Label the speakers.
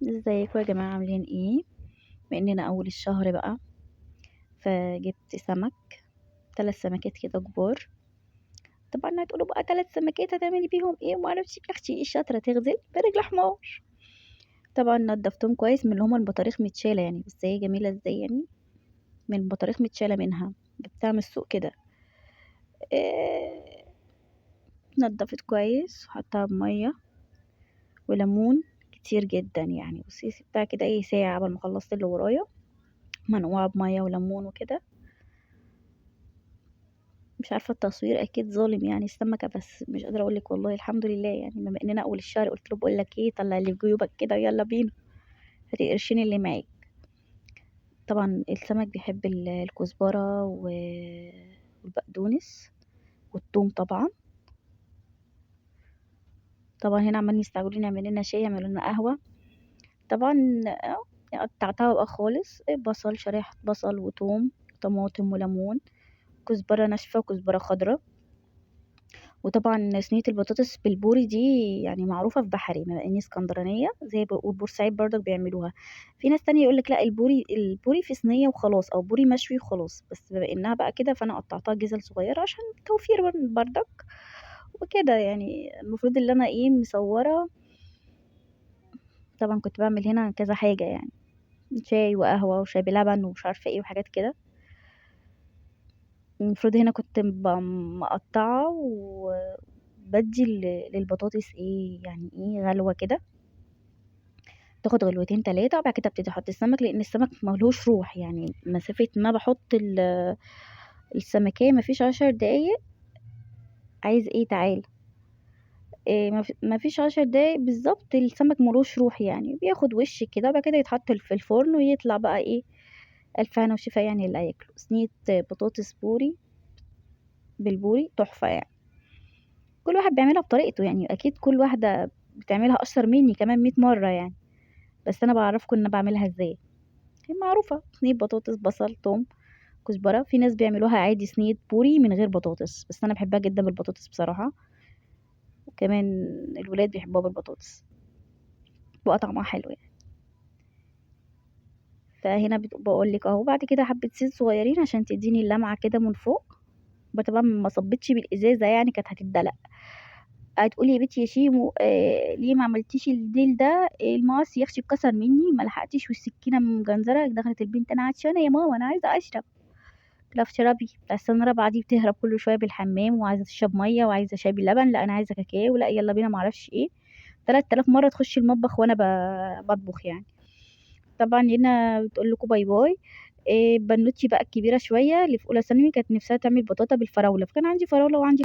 Speaker 1: ازيكم يا جماعة؟ عاملين ايه؟ بما اننا اول الشهر بقى، فجبت سمك، 3 سمكات كده كبار. طبعا هتقولوا بقى 3 سمكات هتعملي بيهم ايه وما اعرفش يا اختي ايه، الشاطره تغزل برجل حمار. طبعا نضفتهم كويس من اللي هما البطاريخ متشاله يعني، بس هي جميلة ازاي يعني، من البطاريخ متشاله منها، جبتها من السوق كده. نضفت كويس وحطها بميه وليمون كتير جدا يعني. بصي سبتها كده ايه ساعة قبل ما خلصت اللي ورايا، منقوعه بميه وليمون وكده. مش عارفه التصوير اكيد ظالم يعني السمكة، بس مش قادرة اقول لك والله الحمد لله يعني. بما اننا اول الشهر قلت له بقول لك ايه، طلع اللي في جيوبك كده ويلا بينا، هاتي قرشين اللي معاك. طبعا السمك بيحب الكزبره والبقدونس والثوم. طبعا هنا عمالين يستعجلوني يعملوا لنا شاي، يعملوا لنا قهوة. طبعا قطعتها بقى خالص، بصل، شرايح بصل وثوم وطماطم وليمون، كزبره ناشفة وكزبره خضراء. وطبعا صينية البطاطس بالبوري دي يعني معروفة في بحري، بما اني اسكندرانيه زي والبورسعيد برضك بيعملوها. في ناس تانية يقولك لا، البوري في صينية وخلاص، او بوري مشوي وخلاص، بس بما انها بقى كده فانا قطعتها جزل صغيرة عشان توفير برضك وكده يعني. المفروض اللي انا ايه مصوره، طبعا كنت بعمل هنا كذا حاجة يعني، شاي وقهوة وشاي بلبن ومش عارفه ايه وحاجات كده. المفروض هنا كنت مقطعه وبدي للبطاطس ايه يعني ايه غلوه كده، تاخد غلوتين 3، وبعد كده ابتدي احط السمك، لان السمك ملهوش روح يعني. مسافة ما بحط السمكيه مفيش 10 دقايق، عايز ايه تعال إيه، مفيش 10 دقايق بالظبط السمك ملوش روح يعني، بياخد وش كده وبعد كده يتحط في الفرن ويطلع بقى ايه الف هنا وشفا يعني اللي هياكله. صينية بطاطس بوري بالبوري تحفة يعني، كل واحد بيعملها بطريقته يعني، اكيد كل واحدة بتعملها اشطر مني كمان 100 مرة يعني، بس انا بعرفكم ان انا بعملها ازاي. هي معروفة، صينية بطاطس بصل توم كزبره. في ناس بيعملوها عادي صينية بوري من غير بطاطس، بس انا بحبها جدا بالبطاطس بصراحة، وكمان الولاد بيحبوها بالبطاطس، بقى طعمها حلو يعني. فهنا بقول لك اهو. بعد كده حبه زيت صغيرين عشان تديني اللمعة كده من فوق، طبعا ما صبتش بالازازه يعني، كانت هتتدلق. هتقولي يا بنتي يا شيمو، ليه ما عملتيش الديل ده؟ المقص يا اختي اتكسر مني ما لحقتش، والسكينة مجنزره. دخلت البنت انا عطشانة يا ماما، انا عايزه اشرب. قلت لها اشربي. بتاع السنة الرابعة دي بتهرب كل شوية بالحمام، وعايزه تشرب مية، وعايزه شاي باللبن، لا انا عايزه كاكاو، لا يلا بينا ما اعرفش ايه. 3000 مرة تخش المطبخ وانا بطبخ يعني. طبعا هنا بتقول لكم باي باي. بنوتي بقى الكبيرة شوية اللي في اولى ثانوي كانت نفسها تعمل بطاطا بالفراوله، فكان عندي فراوله وعندي